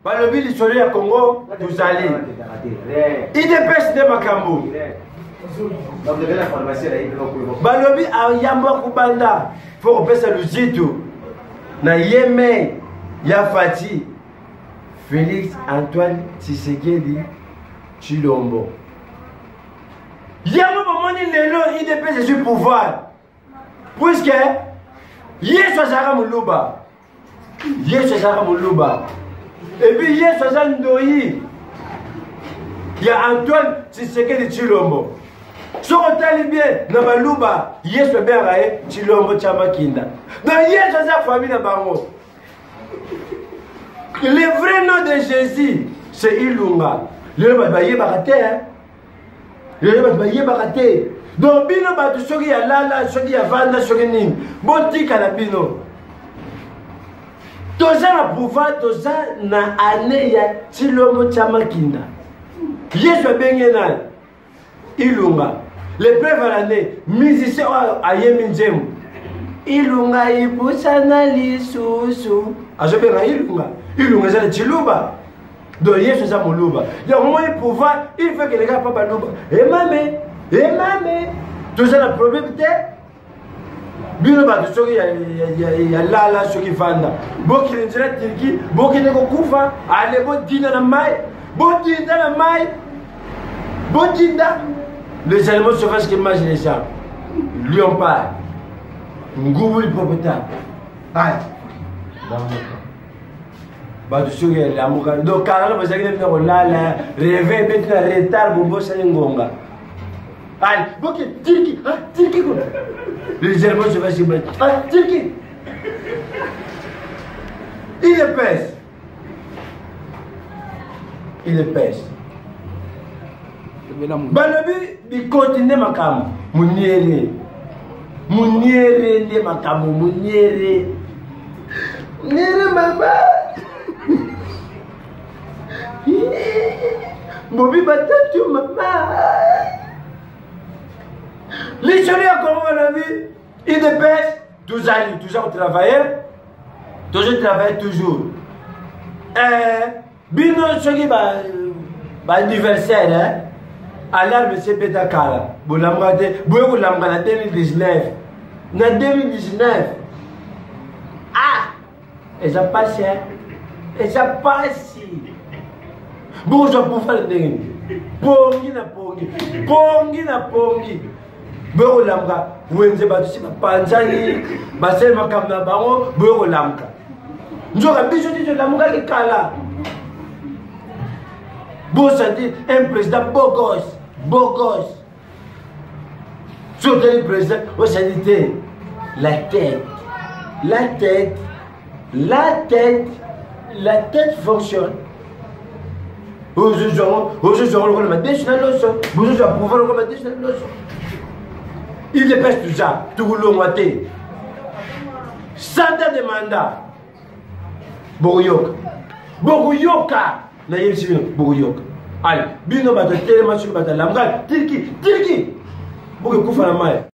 Balobi lisolo ya Congo tozali. Idps nde makambo. Balobi ayambo akobanda fo kopesa luzitu na yeme ya Fatshi Felix Antoine Tshisekedi Tshilombo. Yango bomoni lelo idps ezwi pouvoir puisque Yesu azalaka moluba. Yesu azalaka moluba epuis Yesu aza ndoyi ya Antoine Tshisekedi Tshilombo. Soki otali bien na baluba, Yesu abengaka ye Tshilombo tya Makinda. Donc Yesu aza famille na bango. Le vrai nom de Jésus, c'est Ilunga. Lelo bato bayebaka te, hein? Lelo bato bayebaka te. Donc bino bato soki ya lala, soki ya vanda, soki nini, botikala bino. Toza na pouvoir, toza na année ya Tshilombo tya Makinda. Yesu abenge nani? Ilunga. Le preuve à l'année, musicien oyo ayembi nzembo. Ilunga ipusana lisusu. Azobenga Ilunga. Ilunga eza na Tshiluba. Donc Yesu eza moluba. Yango omoni pouvoir, il faut que les gars pa baluba. Emame, emame. Toza na problème te. Bino bato soki ya, ya, ya, ya lala soki vanda bokende nzela Turquie, bokende kokufa, ale bodinda na mai, bodinda na mai, bodinda. Les animaux sauvages qui mangent les gens, lion pas, ngubu l'hippopotame. Allez, bato soki elamuka donc kala bazalaki na bino kolala reve ebeti na retard bobosani ngonga. Allez, boke Turquie, ah, Turquie kuna. Les animaux sauvages qui mangent, ah, Turquie. Il est pèse. Il est pèse. Balobi bikoti nde makambo muniere muniere nde makambo muniere muniere mama bobi batatu mama lisolo ya Kongo balobi idps tozali toza kotravaille tozo travaille toujours. Bino soki ba anniversaire, hein? Alarme se beta kala, bolamuka te, boye kolamuka na 2019. Na 2019 ah, eza pasi, hein? Eza pasi. Bokozwa pouvoir ndenge nini? Pongi na pongi, pongi na pongi, boye kolamuka wenze bato si bapanzani basali makambo na bango, boye kolamuka nzoka biso ti tolamukaki kala. Bosandi un président beau gosse, beau gosse. Soki otali président osandi te la tête, la tête, la tête, la tête fonctionne. Ozozwa lokola madesu na loso, bozozwa pouvoir lokola madesu na loso. Il dépêche tout ça, tokolongwa te. 100 ans de mandat. Bokoyoka, bokoyoka, nayebisi bino bokoyoka. Ale bino bato telema, soki bato alamuka Turki, Turki, bokekufa na mai.